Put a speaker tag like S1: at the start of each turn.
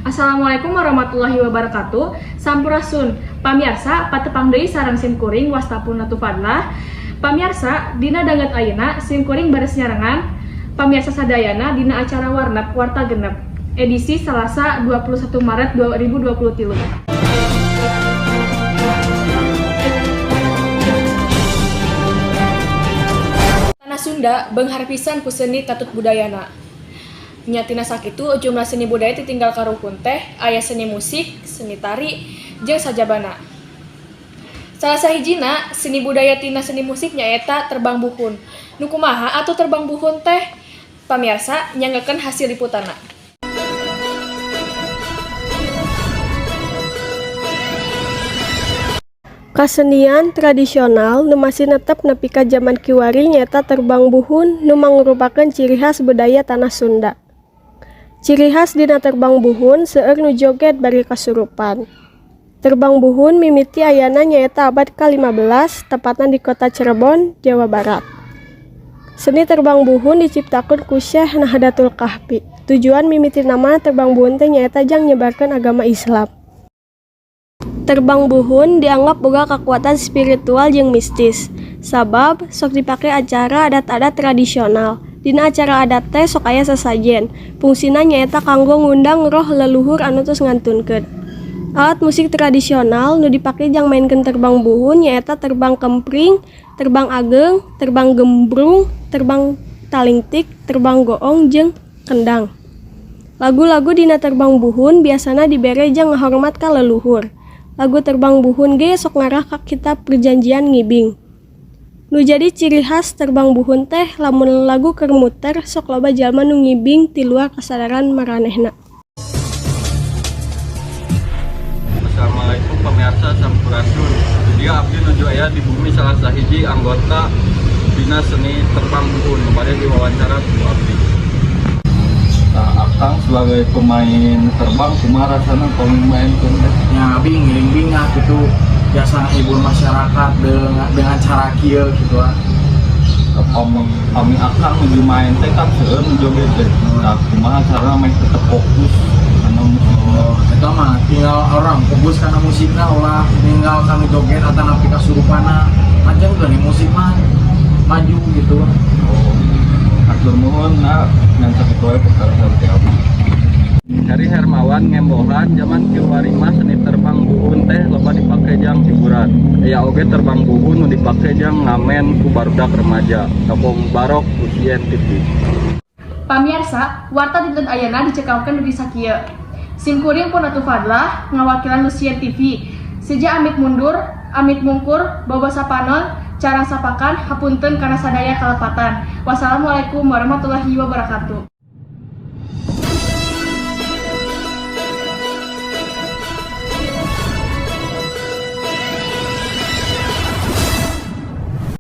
S1: Assalamualaikum warahmatullahi wabarakatuh. Sampurasun. Pamiarsa, patepang deui sareng sim kuring, wasta Purnatu Fadlah. Pamiarsa, dina danget ayeuna sim kuring baris nyarengan pamiarsa sadayana dina acara Warnep Warta Genep edisi Selasa 21 Maret 2023. Tanah Sunda beunghar pisan ku seni katut budayana. Nya tina sakitu jumlah seni budaya titinggal karuhun teh aya seni musik, seni tari, jeung sajabana. Salah sahijina seni budaya tina seni musik nyaeta terbang buhun. Nu kumaha atuh terbang buhun teh? Pamiarsa, nyanggakeun hasil liputanna.
S2: Kasenian tradisional nu masih netep nepi ka jaman kiwari nyaeta terbang buhun nu mangrupakeun ciri khas budaya tanah Sunda. Ciri khas dina terbang buhun seueur nu joget bari kasurupan. Terbang buhun mimiti ayana nyaeta abad ka-15, tepatna di kota Cirebon, Jawa Barat. Seni terbang buhun diciptakeun ku Syekh Nahdlatul Kahfi. Tujuan mimitina mah terbang buhun teh nyaeta jang nyebarkeun agama Islam. Terbang buhun dianggap boga kakuatan spiritual jeung mistis, sabab sok dipake acara adat-adat tradisional. Dina acara adat teh sok aya sesajen, fungsina nyaeta kanggo ngundang roh leluhur anu tos ngantunkeun. Alat musik tradisional nu dipake jang maenkeun terbang buhun nyaeta terbang kempring, terbang ageng, terbang gembrung, terbang talingtik, terbang goong jeung kendang. Lagu-lagu dina terbang buhun biasana dibere jang ngahormat ka leluhur. Lagu terbang buhun ge sok ngarah ka kitab Perjanjian Ngibing. Nu jadi ciri khas terbang buhun teh lamun lagu keur muter sok loba jalma nu ngibing ti luar kasadaran maranehna.
S3: Assalamualaikum pemirsa, sampurasun. Dia abdi nuju aya di bumi salah sahiji anggota dina seni terbang buhun, bade diwawancara ku abdi. Nah, Akang sebagai pemain terbang, kumaha rasana kalau main teh?
S4: Ya, abi ngiring bingah gitu, biasa ngahibur masyarakat dengan cara kieu gitu ah.
S3: Kami Akang nuju main teh kan seueur nu joget teh. Nah, kumaha cara main tetep fokus kana musikna?
S4: Oh, eta mah tinggal orang fokus kana musikna, ulah ninggal kanu joget atau napi kasurupana macam tuh nih, musik mah maju gitu.
S3: Oh, hatur nuhun. Nah, ngan sakitu wae perkara ti abdi. Heri Hermawan ngembohan zaman kiwari mah seni terbang buhun teh loba dipake jang hiburan. Aya oge terbang buhun nu dipake jang ngamen ku barudak remaja. Kampung Barok Usien TV.
S1: Pamiarsa, warta dinten ayeuna dicekamkeun dugi sakieu. Sim kuring Purnatu Fadlah ngawakilan Lucien TV. Seja amit mundur, amit mungkur, bobo sapanon, carang sapakan, hapunten kana sadaya kalepatan. Wassalamualaikum warahmatullahi wabarakatuh.